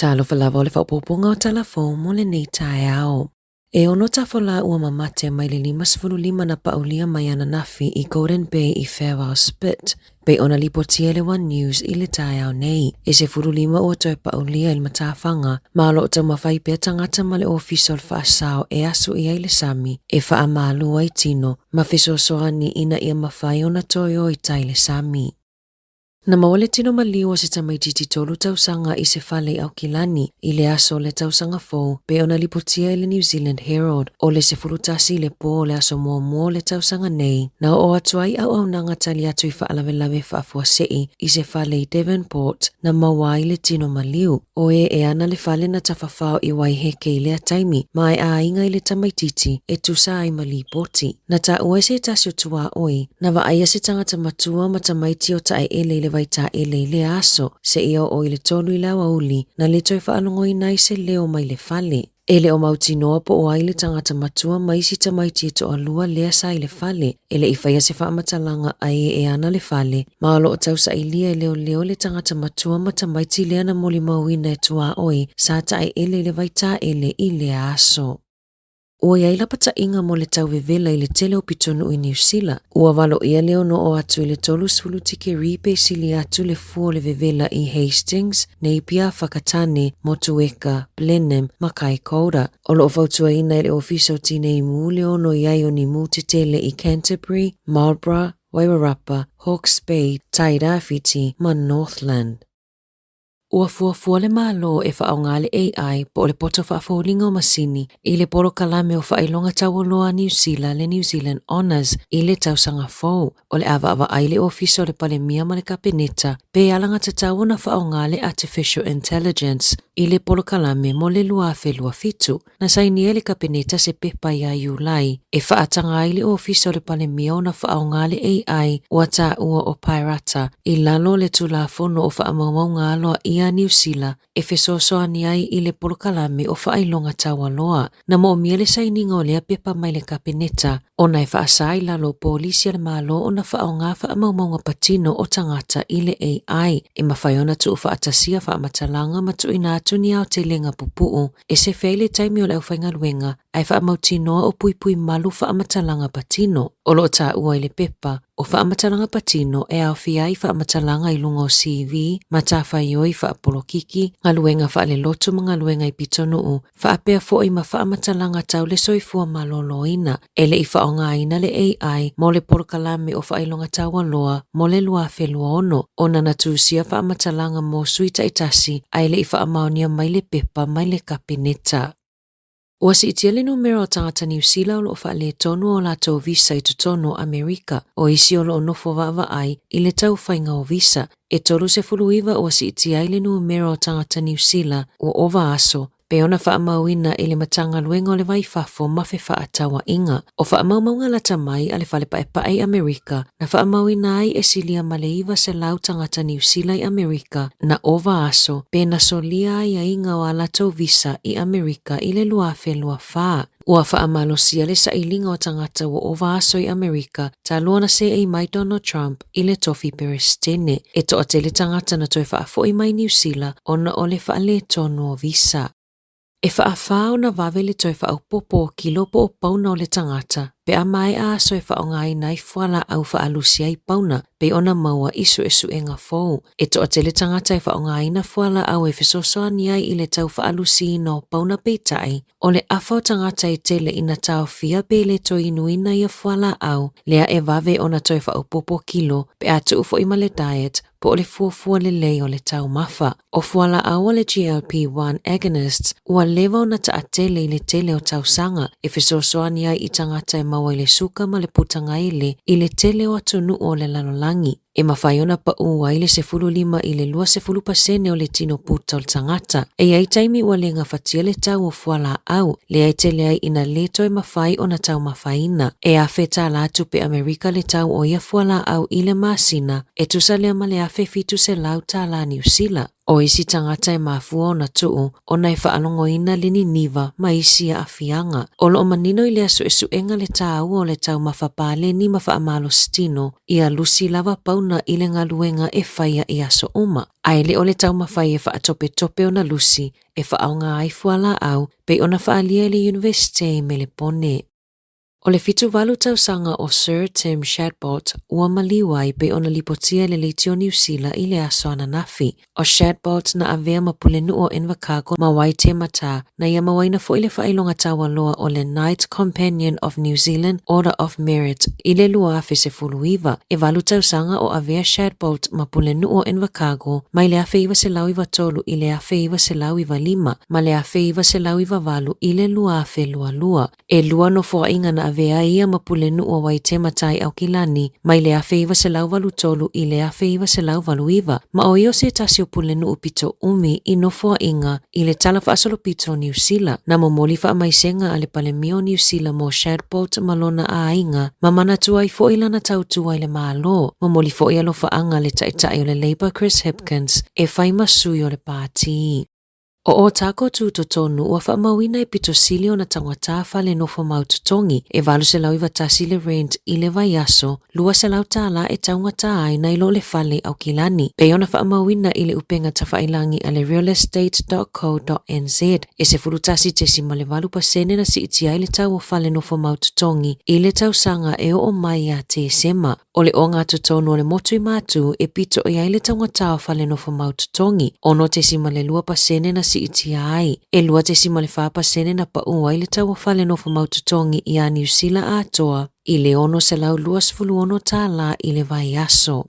Talofa lava o le faaopoopoga o Tala Fou mo lenei taeao. E ono tafola ua mamate mai le 55 na paulia mai ananafi i Golden Bay i Farewell Spit, pei ona lipotia e le One News i le taeao nei. E 15 ua toe paulia i le matafaga, ma o lo o taumafai pea tagata ma le ofisa o le faasao e asu i ai le sami e faamalu ai tino ma fesoasoani ina ia mafai ona toe o i tai le sami. Na maua le tino maliu o se tamaitiiti 3 tausaga i se fale i Aukilani i le aso o le tausaga fou pei ona lipotia e le New Zealand Herald o le 11 i le pō o le aso muamua o le tausaga nei na oo atu ai auaunaga tali atu i faalavelave faafuasei i se fale i Devonport na maua ai le tino maliu. O e e ana le fale na tafafao i Waiheke i lea taimi ma e aiga i le tamaitiiti e tusa ai ma lipoti. Na taua e se tasi o tuaoi, na vaaia se tagata matua ma tamaiti o taeele i le vaitaele i lea aso, seia oo i le 3 i le aoauli, na le toe faalogoina ai se leo mai le fale. E le o mautinoa po o ai le tagata matua ma isi tamaiti e toalua lea sa i le fale, e le i faia se faamatalaga a e e ana le fale, ma o lo o tausailia e leoleo le tagata matua ma tamaiti lea na molimauina e tuaoi sa taeele i le vaitaele i lea aso. Ua i ai lapataiga mo le tauvevela i le tele o pitonuu i Niu Sila. Ua valoia le ono oo atu i le 30 tikeri pe sili atu le fua o le vevela i Hastings, Napier, Whakatane, Motueka, Blenheim ma Kaikoura. O lo o fautuaina e le Ofisa o Tinei Mu le ono i ai o ni mū tetele i Canterbury, Marlborough, Wairarapa, Hawke's Bay, Tairāwhiti ma Northland. Ua fuafua le Malo e faaaoga le AI po o le poto faafoliga o masini i le polokalame o faailoga taualoa a Niu Sila le New Zealand Honours i le tausaga fou. O le a vaavaai le Ofisa o le Palemia ma le Kapeneta pe alagatatau ona faaaoga le Artificial Intelligence i le polokalame mo le 2027. Na sainia e le Kapeneta se pepa iā Iulai e faataga ai le Ofisa o le Palemia ona faaaoga le AI ua taua o Paerata i lalo o le Tulafono o Faamaumauga Aloaia a Niu Sila e fesoasoani ai i le polokalame o faailoga taualoa. Na moomia le sainiga o lea pepa mai le Kapeneta ona e faasā i lalo o polisi a le Malo ona faaaoga faamaumauga patino o tagata i le AI e mafai ona tuufaatasia faamatalaga ma tuuina atu ni aotelega pupuu e sefe ai le taimi o le aufaigaluega ae faamautinoa o puipui malu faamatalaga patino. O lo o taua i le pepa o faamatalaga patino e aofia ai faamatalaga i luga o CV, matafaioi faapolokiki, galuega faalelotu ma galuega i pitonuu, faapea foi ma faamatalaga tau le soifua maloloina. E le i faaaogaina le AI mo le polokalame o faailoga taualoa mo le 2026 ona na tusia faamatalaga mo sui taitasi ae le i faamaonia mai le pepa mai le Kapeneta. Ua siitia le numera o tagata Niu Sila o lo o faaletonu o latou visa i totonu o Amerika, o isi o lo o nofo vaavaai i le taufaiga o visa. E 39 ua siitia ai le numera o tagata Niu Sila ua ova aso pei ona faamauina i le Matagaluega o le Va i Fafo ma Fefaatauaiga. O faamaumauga lata mai a le Fale Paepae i Amerika na faamauina ai e silia ma le 900 tagata Niu Sila i Amerika na ova aso pe na solia aiaiga o a latou visa i Amerika i le 2024. Ua faamalosia le sailiga o tagata ua ova aso i Amerika talu ona seei mai Donald Trump i le tofi Peresetene. E toatele tagata na toe faafoi mai Niu Sila ona o le faaletonu o visa. E faafā ona vave le toe faaopoopo o kilo po o pauna o le tagata pe a maea aso e faaaogaina ai fualaau faaalusi ai pauna pei ona maua i suesuega fou. E toatele tagata e faaaogaina fualaau e fesoasoani ai i le tau faaalusiina o pauna peitai o le afa o tagata e tele ina taofia pe le toe inuina ia fualaau lea e vave ona toe faaopoopo kilo pe a tuu foi ma le diet po o le fuafua lelei o le taumafa. O fualaau a le GLP-1 agonists ua leva ona taatele i le tele o tausaga e fesoasoani ai i tagata e maua i le suka ma le putagaele i le tele o atunuu o le lalolagi. E mafai ona paū ai le 15 i le 20% o le tino puta o le tagata. E i ai taimi ua le gafatia le tau o fualaau, lea e tele ai ina le toe mafai ona taumafaina. E $1,000 tupe Amerika le tau o ia fualaau i le masina, e tusa lea ma le $1,700 Niu Sila. O isi tagata e mafua ona tuu ona e faalogoina le niniva ma isi aafiaga. O lo o manino i lea suesuega le tāua o le taumafa paleni ma faamalositino ia lusi lava pauna. houna i le galuega e faia i aso uma, ae le o le taumafai e faatopetope ona lusi e faaaoga ai fualaau pei ona faaalia i le Iunivesite i Melepone. O le 78 tausaga o Sir Tim Shadbolt ua maliu ai pei ona lipotia e le Leitio Niu Sila i le aso ananafi. O Shadbolt na avea ma pulenuu o Invercargill ma Waitematā, na ia mauaina foi le faailoga taualoa o le Knight Companion of New Zealand Order of Merit i le 2019. E valu tausaga o avea Shadbolt ma pulenuu o Invercargill mai le 1993 i le 1995 ma le 1998 i le 2022. E lua nofoaiga na avea ai ia ma pulenuu o Waitematā i Aukilani mai le 1983 i le 1989, ma o ia o se tasi o pulenuu pito umi i nofoaiga i le Tala Faasolopito o Niu Sila. Na momoli faamaisega a le Palemia o Niu Sila mo Shadbolt ma lona aiga, ma manatua ai foi lana tautua i le Malo. Momoli foi alofaaga a le Taitai o le Labour Chris Hipkins e fai ma sui o le pātī. O Otago Tūtotonu ua faamauina e pito sili ona taugata fale nofo mau totogi e $891 le rent i le vaiaso, $200 e taugata ai nai lo le fale i Aukilani, pei ona faamauina i le upega tafailagi a le realestate.co.nz. E 11.8% na siitia ai le tau o fale nofo mau totogi i le tausaga e oo mai ia Tesema. O le ogatotonu o le motu i Matū e pito i ai le taugata o fale nofo mau totogi, 6.2% na siitia ai, e 2.4% na paʻu ai le tau o fale nofo mau totogi iā Niu Sila atoa i le $626 i le vaiaso.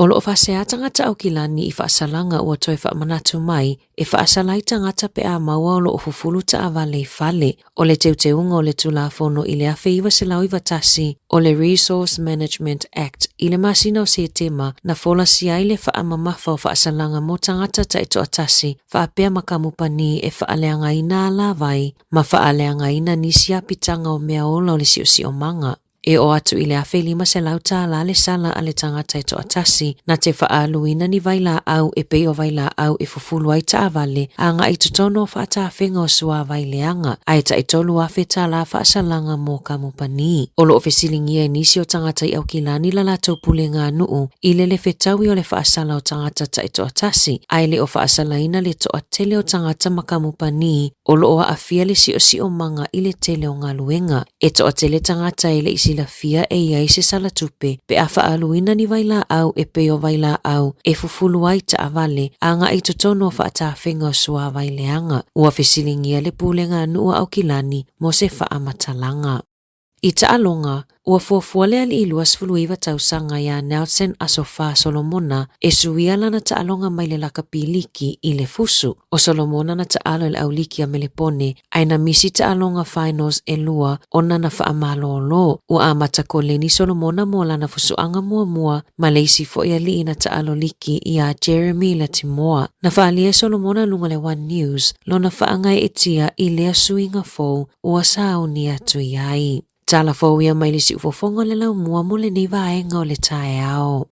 O lo o faasea tagata Aukilani i faasalaga ua toe faamanatu mai e faasala ai tagata pe a maua o lo o fufulu taavale i fale. O le teuteuga o le Tulafono i le 1991 o le Resource Management Act i le masina o Setema na folasia ai le faamamafa o faasalaga mo tagata taitoatasi faapea ma kamupani e faaleagaina alavai ma faaleagaina nisi apitaga o mea ola o le siosiomaga. E oo atu i le $1,500 le sala a le tagata e toatasi na te faaaluina ni vailaau e pei o vailaau e fufulu ai taavale agai i totonu o faatafega o suavai leaga, ae tai $3,000 faasalaga mo kamupani. O lo o fesiligia e nisi o tagata i Aukilani la latou pulega nuu i le le fetaui o le faasala o tagata taitoatasi, ae le o faasalaina le toatele o tagata ma kamupani o lo o aafia le siosiomaga i le tele o galuega. E toatele tagata e le i silafia e i ai se sala tupe pe a faaaluina ni vailaau e pei o vailaau e fufulu ai taavale agai i totonu o faatafega o suavai leaga. Ua fesiligia le pulega a nuu a Aukilani mo se faamatalaga. I taaloga, ua fuafua le alii 29 tausaga iā Nelson Asofa Solomona e suia lana taaloga mai le lakapi liki i le fusu. O Solomona na taalo i le au liki a Melepone ae na misi taaloga finals e lua ona na faamalōlō. Ua amata koleni Solomona mo lana fusuaga muamua ma le isi foi alii na taalo liki iā Jeremy Latimoa. Na faaalia e Solomona luga o le One News lona faagaeetia i lea suiga fou ua sauni atu i ai. Tala fou ia mai le siufofoga o le laumua mo lenei vaega o le taeao.